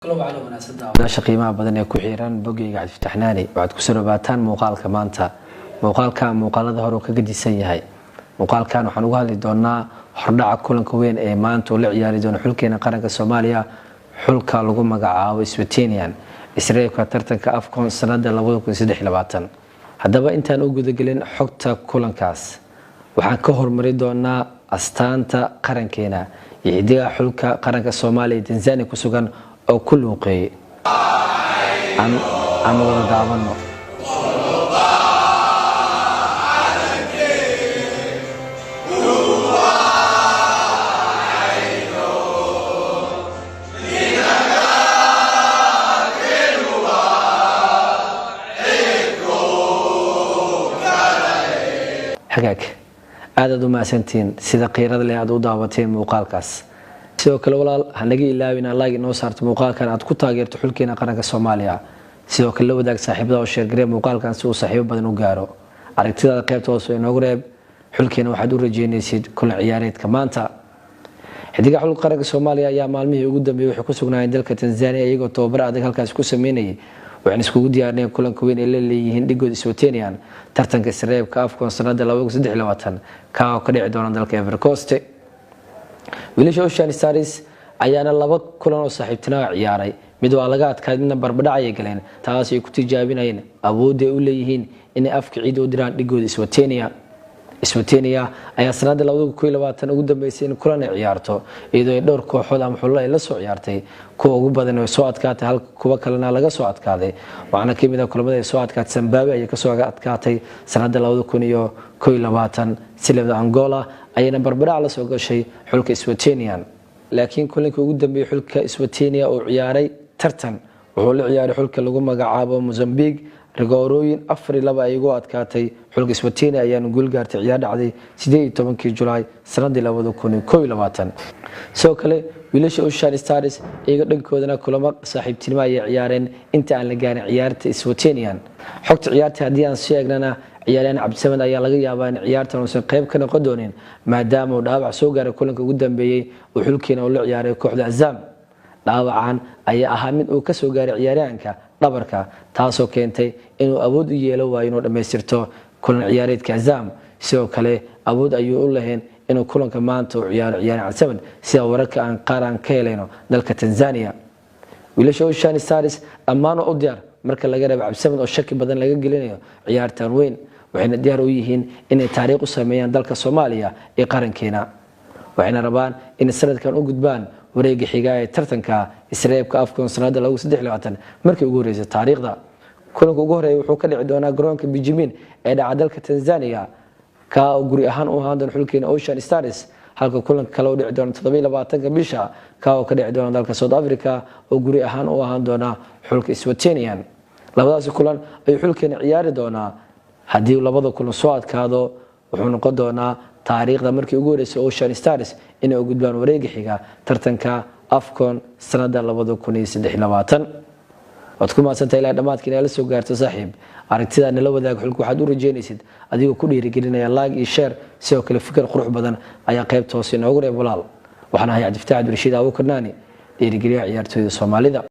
Daasha qiimaha badan ee ku xiran bogeyga Cabdifataxnaani, waxaad kusoo dhawaataan muuqaalka maanta. Muuqaalka muuqaalada hore uu ka gedisan yahay. Muuqaalkan waxaan uga hadli doonaa hordhaca kulanka weyn ee maanta uu la ciyaari doono xulkeena qaranka Soomaaliya xulka lagu magacaabo Swetenian, isreebka tartanka AFCON sanada. Haddaba intaan u gudagelin xogta kulankaas, waxaan ka hormari doonaa astaanta qarankeena iyo xidigaha xulka qaranka Soomaaliya ee Tanzania ku sugan oo ku luuqeeyay. Aan wada daawano. Hagaag, aadaad u mahadsantihiin sida qiirada leh aad u daawateen muuqaalkaas. Sidoo kale walaal, hanaga ilaawin inaad like inoo saarto muuqaalkan, aad ku taageerto xulkeena qaranka Soomaaliya. Sidoo kale la wadaag saaxiibada oo share garee muuqaalkan si uu saaxiibo badan u gaaro. Aragtidaada qaybta hoose inoogu reeb. Xulkeena waxaad u rajeynaysid kulan ciyaareedka maanta. Xidigaha xulka qaranka Soomaaliya ayaa maalmihii ugu dambeeyay waxay ku sugnaayeen dalka Tanzania, iyagoo tababar adag halkaasi ku sameynayay. Waxayna iskugu diyaarinayeen kulanka weyn ay la leeyihiin dhigood Swetenian, tartanka isreebka AFCON sanada, kaa oo ka dhici doona dalka Ivory Coast. Wiilasha Ocean Stars ayaana laba kulan oo saaxiibtinimo ciyaaray. Mid waa laga adkaaday, midna barbadhac ayay galeen, taas ay ku tijaabinayeen awoodda ay u leeyihiin inay afka ciid u diraan dhigooda Swetenia. Swetenia ayaa sanada ugu dambeysay in kulan ay ciyaarto, iyadoo ay dhowr kooxood ama xullo ay la soo ciyaartay. Kuwa ugu badan way soo adkaatay, halka kuwa kalena laga soo adkaaday. Waxaana kamid ah kulamada ay soo adkaatay, Zimbabwe ayay kasoo adkaatay sanada. Silibda Angola ayayna barbadhac la soo gashay xulka Swetenian. Laakiin kulankii ugu dambeeyey xulka Swetenia oo ciyaaray tartan wuxuu la ciyaaray xulka lagu magacaabo Mozambique, rigoorooyin 4-2 ay ugu adkaatay. Xulka Swetenia ayaana guul gaartay ciyaar dhacday 18-kii Julaay sanadii. Sidoo kale wiilasha Ocean Stars iyaga dhankoodana kulamo saaxiibtinimo ayay ciyaareen inta aan la gaarin ciyaarta Swetenian. Xogta ciyaarta haddii aan sii eegnana, ciyaaryahan Cabdisamad ayaa laga yaabaa in ciyaartan uusan qayb ka noqon doonin, maadaama uu dhaawac soo gaaray kulanka ugu dambeeyey uu xulkiina uu la ciyaaray kooxda Azam. Dhaawacan ayaa ahaa mid uu kasoo gaaray ciyaaryahanka dhabarka, taasoo keentay inuu awood u yeelo waayo inuu dhammaystirto kulan ciyaareedka Azam. Sidoo kale awood ayuu u lahayn inuu kulanka maanta uu ciyaaro ciyaaryahan Cabdisamad, sida wararka aan qaar aan ka helayno dalka Tanzania. Wiilasha Ocean Stars dhammaan u diyaar, marka laga reebo Cabdisamad oo shaki badan laga gelinayo ciyaartan weyn. Waxayna diyaar u yihiin inay taariikh u sameeyaan dalka Soomaaliya ee qarankeena, waxayna rabaan inay sanadkan u gudbaan wareega xiga ee tartanka isreebka AFCON sanada markii ugu horeysay taariikhda. Kulanka ugu horeeya wuxuu ka dhici doonaa garoonka Benjamin ee dhaca dalka Tanzania, kaa oo guri ahaan u ahaan doona xulkeena Ocean Stars, halka kulanka kale u dhici doona 27-ka bisha, kaa oo ka dhici doona dalka South Africa oo guri ahaan u ahaan doona xulka Swetenian. Labadaasi kulan ayuu xulkeena ciyaari doonaa. Haddii labada kulan soo adkaado, wuxuu noqon doonaa taariikhda markii ugu horeysay Ocean Stars inay u gudbaan wareega xiga tartanka AFCON sanada. Waad ku mahadsantahay ilaa dhammaadka inaa la soo gaarto saaxiib. Aragtidaa nala wadaag xulka waxaad u rajeynaysid, adigoo ku dhiirigelinaya like iyo share. Sidoo kale fikir qurux badan ayaa qaybta hoose inoogu reeb walaal. Waxaan ahay Cabdifataax Cabdirashiid Abuukarnaani, dhiirigeliyaha ciyaartooyda Soomaalida.